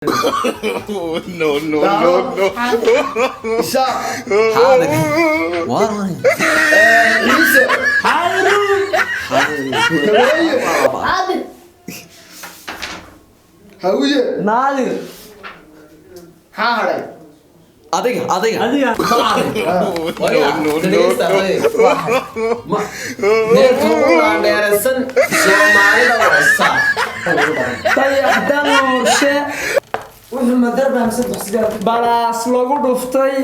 No, no, no, no. Isaaq. Xaadir waar. Ciise. Gabeeye. Xaadir. Hawiye. Naadir. Maxaa hadhay? Adiga, adiga. Adiga. No, no, no, no. Neerka ugu laandheeraysan Soomaalida waa Isaaq. Dayaxdan nuurshe. Wuxuu madarba mise duqsigaa? Balaas lagu dhuftay.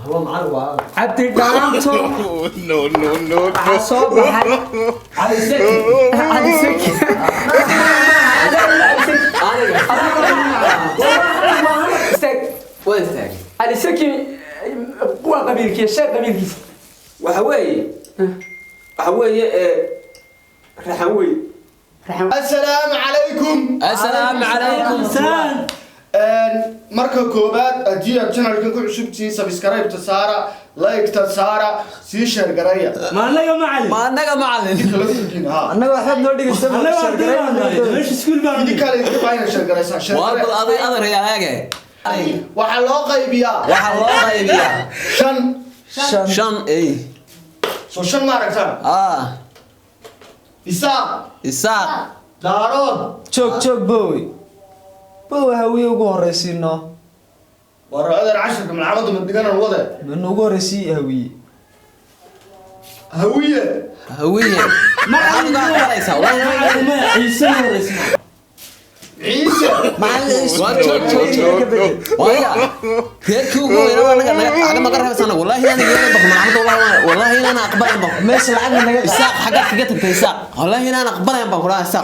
Waa macallin, waa Cabdi Dhaanto. No, no, no, Waxaa no. soo baxay Cali Seki. Cali Seki. Aniga. Istaag. Waa istaagay. Cali Seki waa qabiilkiisa, sheeg qabiilkiisa. Waxa weeye raxan wey. Assalaamu calaykum. Assalaamu calaykum. Salaan. Marka koobaad, haddii aad channelkan ku cusub tihiin, subscribe-ta saara, like-ta saara, sii share gareeya. Ma annaga, macalin? Ma annaga, macallin? Kala fogin ha. Annaga waxbaad noo dhigaysa. Annaga arday baan nahay, meesha iskuul baan. Idin kale idinka baa inaad share garaysaan, share Waar bal garee. adig adag reeraage. Waxaa loo qaybiyaa Waxaa loo qaybiyaa shan. Shan. Shan ey. Soo shan ma aragtaan? Ah. Isaaq. Isaaq. Daarood. Joog, joog, bowi bowi, Hawiye ugu horreysiino. War adeer, cashirka malcamadu ma dhiganan wade. Mana ugu horreysii Hawiye. Hawiye. Hawiye maxaad uga aqbalaysaa? Macalin, maya, Ciise ma horeysa. Ciise. Macallin. Waa joog, joog, No, no. Waya reerkii ugu weynaa waa naga naga xagga maga reebsana. Wallahi inaan yeelan baq malcamada, wallahi wallahi inaan aqbalayn baq. Meesha lacagna naga. Isaaq xaggaad kaga tagtay? Isaaq wallahi inaan aqbalayn baan kudhaha Isaaq.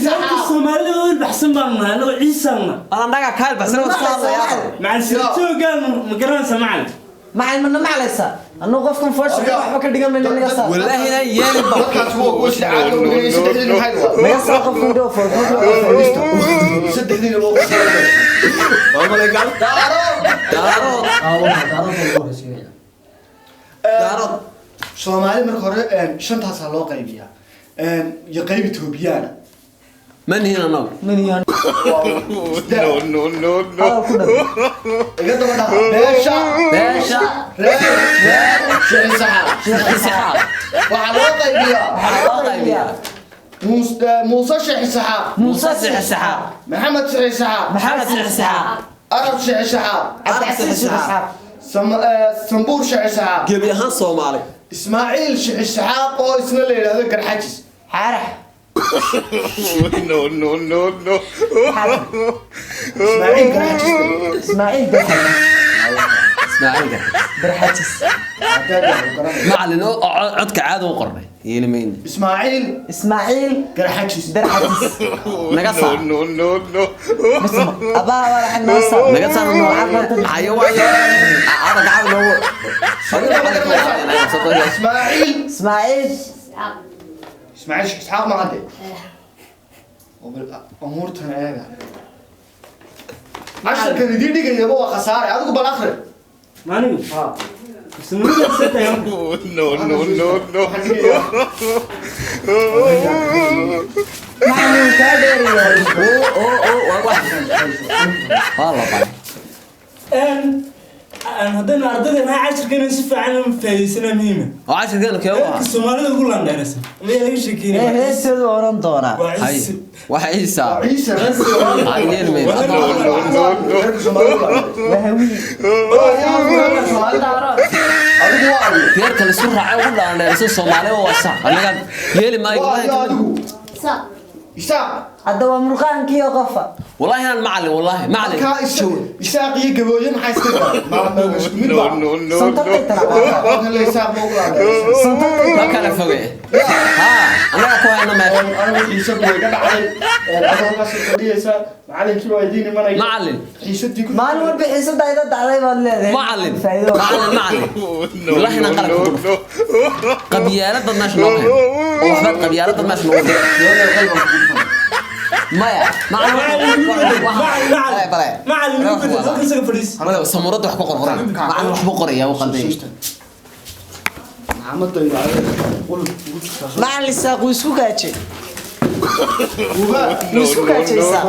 Dadka Soomaalida oo baxsan baan nahay, annago Ciisaan nahay. Anaa naga kaal baxsan oo iska hadlayaa. Macalin, sida joogaan ma garanaysa, macalin? Macallin, mana maclaysa? Annagu qofkan foosha waxba ka dhigan mayno, naga saar. Wallahi inaan yeelin baq. Dadkaas waa kuwa sida caadada u dhigayay. Saddexdiina maxay waa? Naga saar qofkan dhoo fool. Saddexdiina loo Daarood. Daarood. Daarood. Soomaali marka hore shantaasaa loo qaybiyaa iyo qayb Etoobiyana. Ma nihin annagu. Maniyan. No, no, no, no. Hadal ku dhan. Iga daba dhaha: beesha. Beesha. Reer. Reer Sheekh Isaaq. Waxaa loo qaybiyaa. Waxaa loo qaybiyaa. Muuse Sheekh Isaxaaq. Muuse Sheekh Isaxaaq. Maxamed Sheekh Isaxaaq. Maxamed Sheekh Isaxaaq. Arab Sheekh Isaxaaq. Cabdicasiis Sheekh Isxaaq. Sambuur Sheekh Isaxaaq. Gebi ahaan Soomaali. Ismaaciil Sheekh Isaxaaq oo isna la yidhaahdo Garxajis. Xaarax. No, no, no, no. Ismaaciil Garxajis. Ismaaciil Darxajis. Ismaaciil Garxajis. Darxajis. Haddaan garanay. Macallin, oo codka caadi u qornay yeeli mayna. Ismaaciil. Ismaaciil. Garxajis. Darxajis. Naga saar. No, no, no. Abaha waa lacag naga saar. Naga saar. Hayo waayo adag caadi noogu. Ismaaciil. Ismaaciil. Ismaaciil Sheekh Isxaaq ma hadde oo bal umuurtan eega. Casharkan idiin dhigayaba waa khasaare. Adigu bal akhri. Maanigu ismuuda satayo. No, no, no, no. Waxaan dhigayaa. Macallin, kaa dheerayaa. Waa la baray. Haddaynu ardayda nahay, cashirkeena si fiican u faa'iidaysana muhiima. Oo cashirkeenu kee Reerka waa? Soomaalida ugu landheeraysan miyaa laga Ee sheekeynaya? heeseedu oran doonaa. Waa hay Ciise. waxa Ciisa. Ciise. Ay yeeli mayna. No, no, no, no. Reerka Soomaalida. Waa Hawiye. Soomaalida adigu waa adigu. Reerka la isku raacay ugu dhaandheeraysan Soomaaliya waa Isaaq. Annaga yeeli maayo. Waa adigu adigu. Isaaq. Isaaq. Hadda waa murqaankiiyo qofa. Wallahi inaan macallin, wallahi macallin. Markaa Isaaq iyo Gabooye maxaa iska gaar ma isku mid No, baa? no, no, Santartay no. tala. Halkan la Isaaq ma ugu laadheeraysan. Santartay. Ma kala foge ha, annaga ku hayna meesha. Anigu xiisadu way ka dhacday. Adoo halkaas fadhiyaysa, macallinkii waa idiin imanaya. Macallin. Xiisadii ku Maalin walba xiisada ida dhacday baad leedahay. Macallin. Faa'iido. Macallin, macallin. No, Wallahi no, inaan qalab no, kugu no. Qabyaaladad meesha noo keen oo waxbaad qabyaaladad meesha noogu dhig. Maya. Macallin, macallin, macallin, halkan isaga fadhiis. Samuuradda wax ku qorqoran macallin, waxbuu qoraya, uu qalday. Maxamadayda qulub ugu jirtaa. Macallin, Isaaq wuu isku gaajay. Uga. Ma isku kaajaysaa?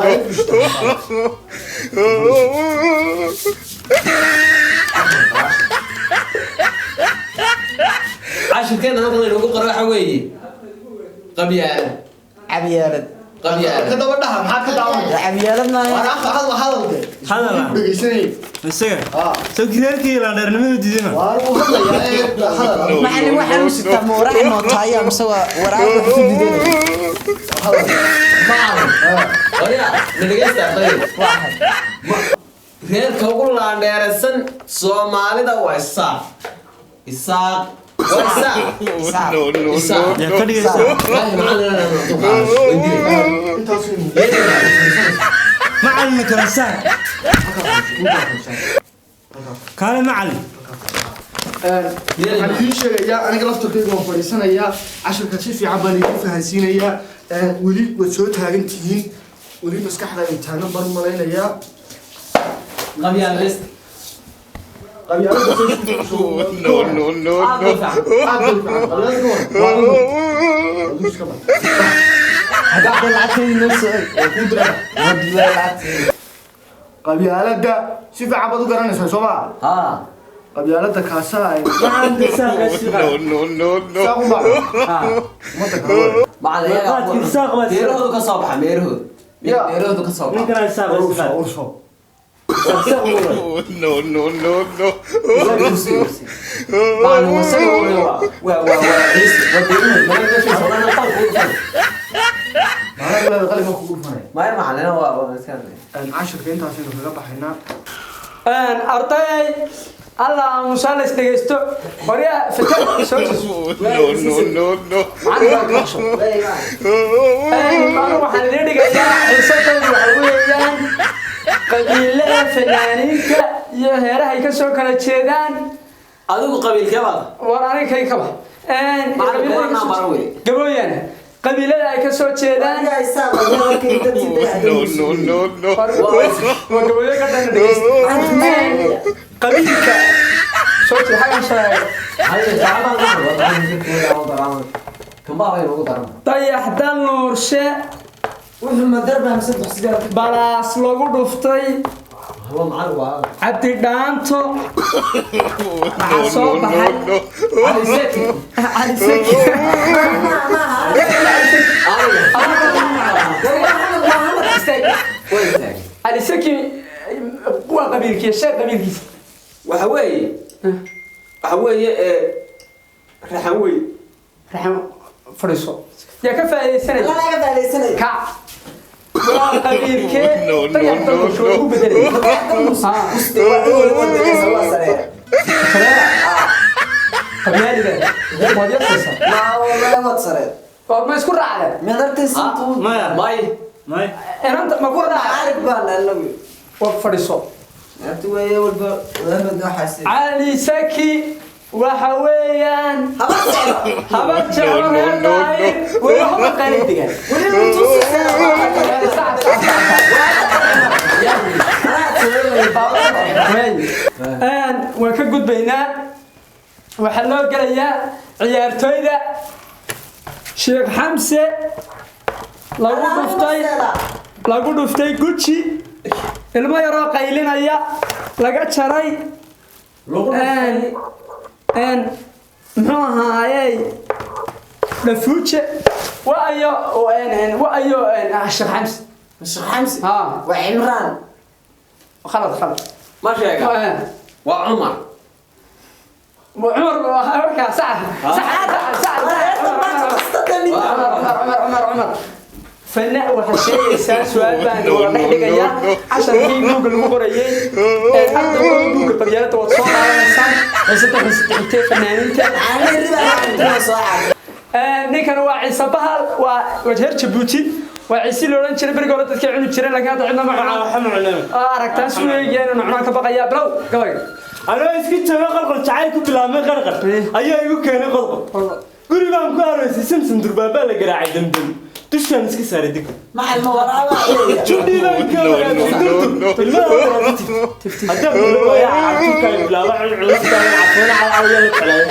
Cashirkeena halkan inoogu qoro waxa weeye qabyaalad. Cabyaalad. Qabyaalad. Ka daba dhaha, maxaad ka daawanaysaa? Cabyaalad maaha. Waar hadal, hadal de. Hadal ah. Dhegeysanay. Isaga. Ah. Soo gidaarkii laandheernimada diidama. Waar uu hadlayaa ee hadal. Macallin, waxaan u sitaa ma waraaq nootaaya mise waa waraaq wax ku diidanaya? Hadal. Macallin, waryaa na dhegeysta ardayda. Reerka ugu laandheeraysan Soomaalida waa Isaaq. Isaaq waa Isaaq. No, no, Isaaq. no, Yaa no. ka dhigaysaa? Wallaahi macallin, inaan dulqaado way dilay. Intaas uu Macallin, kala saar. Kaale macallin. Waxaan idiin sheegayaa, aniga laftarkayga waan fadhiisanayaa, casharka si fiican baan idiin fahansiinayaa. Weli waad soo taagan tihiin, weli maskaxda ay taagan baan u malaynayaa. Qabyaalad. Qabyaalada. No, no, no, Aad no. u fiican. Aad bay fiican. Qabyaalada ka waran. Waa cudur. Iska bar. Hadda lacagteedii noo soo eg. Waa kuu diraa. Wallahi lacagteedii. Qabyaalada si fiican baad u garanaysaa, soo maa? Haa. Qabyaalada kaasaa ay Macallin, isaaq isaaq. No, no, no, no. Saa u baa ummadda kale waa. Macallin, iyagaa Qaadkii Isaaq baa meerahoodu ka soo baxa, meerahoodu. Ya. Meerahoodu ka soo baxa. Ninkan isaaq Urso, isaaq. urso. Isaaq ugu. No, no, no, no. Macallin, waa isaga waa ciise, waa deeruhu, meel meesha soo dhan qalku u dhufan. Macnaha ilaada qalin baan kugu dhufanaya. Maya macallin, waa iska Cashirka intaasaynu kaga baxaynaa. Arday, alla aamusaa, la isdhegeysto. Waryaa fita soo jeeso. No, no, no, no. Anu waxaan idiin dhigayaa xiisadoodu waxa weeyaan qabiilada fanaaniinta iyo heerahay ka soo kala jeedaan. Adigu qabiilkee baad? War aniga kay kaba. Macallin, kuwa naan baran wey. Gabooyana qabiilada ay ka soo jeedaan. No, no, no, no. War waa gabooyo ka dhan, dhegeysta qabiilka soo jeeda xaggan soo eego. Haye, saacadaan ma kan baa bay ugu daran. Dayaxdan Nuurshe. Wuxuu ma darba mise duqsiga? Balaas lagu dhuftay. Waa macallin, waa Cabdi Dhaanto No, waxaa soo no, baxay. no, no. Cali Seki. Cali Seki. Aniga. Way istaagay. Cali Seki waa qabiilkiisa, sheeg qabiilkiisa. Waxa weeye raxan wey. Raxan, fadhiiso. Yaa ka faa'iidaysanaya? Laga faa'iidaysanaya. Kac, waa qabiilkee? No, no, Dayaxdan no, Nuurshe no. waa ugu bedelay. Qabyaaliga waad yasaysaa. Waa ma isku raacdeen? Maya. May. May. Inanta ma ku raacday? Waa fadhiiso. Cali Saki waxa weeyaan Habar Jeclo. No, no, Reer no, Daahir weli waxba qaalin degan. Sac, sac, sac. Waan ka gudbaynaa, waxaa loo gelayaa ciyaartooyda. Sheekh Xamse lagu dhuftay guji, ilmo yaroo qaylinaya laga jaray. Muxuu ahaayey dhafuuje wa-ayo wa-ayo Sheekh Xamse? Ha. Waa Cimraan. Khalad, khalad. Ma sheega? Waa Cumar. Cumar markaa, sax sax sax sax. Cumar, Cumar, Cumar, Cumar, Cumar. Fana waxaa sheegaysaa, su-aal baan wada dhex dhigayaa. Casharkii buugga lagu qorayay ee ardayga buugga qabyaalada waad soo qaadanaysaan, xiisada xigtee fanaaniinta. Ninkan waa Ciise Bahal, waa reer Jabuuti, waa ciisi la odhan jiray beriga hore dadkay cuni jireen, laakiin hadda cidna ma cunaan. Waxa ma cunaan. Aragtaan suu eegaya inuu cunaan ka baqayaa. Bilow gabayga. Anoo iska jooga qalqal, jacayl ku bilaabmay qarqar ayaa igu keenay qodqod. Guri baan ku aroosay Samson, durbaabaa la garaacay damdam, dushaan iska saaray deg. Maxay ma waraaba? Judhii baan ka waraabay durdur, ilmaha waraabay haddaan bilaabaya cartuurkaan bilaaba culculuftaan cafoona calcalaya la jeclaaya.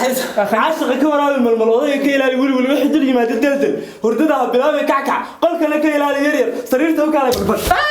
Caashiqa ka waraabi malmal, odayga ka ilaali weliweli, wixii dul yimaada deldel, hurdada ha bilaabay kackac, qolkana ka ilaali yaryar, sariirta u kaalay barbar.